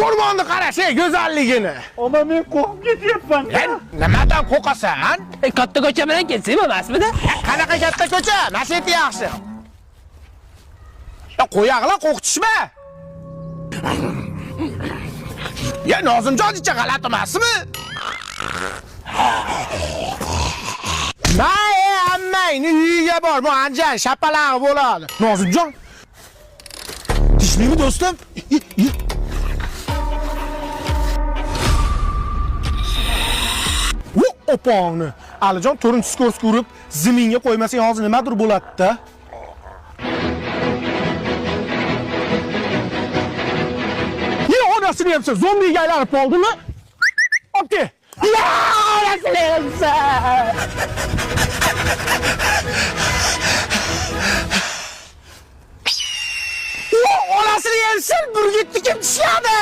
O'rmonni qarash, ey, go'zalligini. Oma, men qo'rqib ketyapman. Nimadan qo'rqasan? Katta ko'cha bilan ketsak emasmidi? Qanaqa katta ko'cha? Mana shu yerda yaxshi. Ya qo'yag'la, qo'rqitishma. Ya Nozimjon icha g'alati emasmi? Ma ey, ammangni uyiga bor, bu anjan shapalag'i bo'ladi. Nozimjon. Tishlimi do'stim? U opongni. Alijon to'rtinchi skorsga urib, ziminga qo'ymasang hozir nimadir bo'ladi-da. Ya onasini yemsa zombiga aylanib qoldimi? Okey. Ya onasini yemsa. Ya onasini yemsin, burgutni kim tishladi?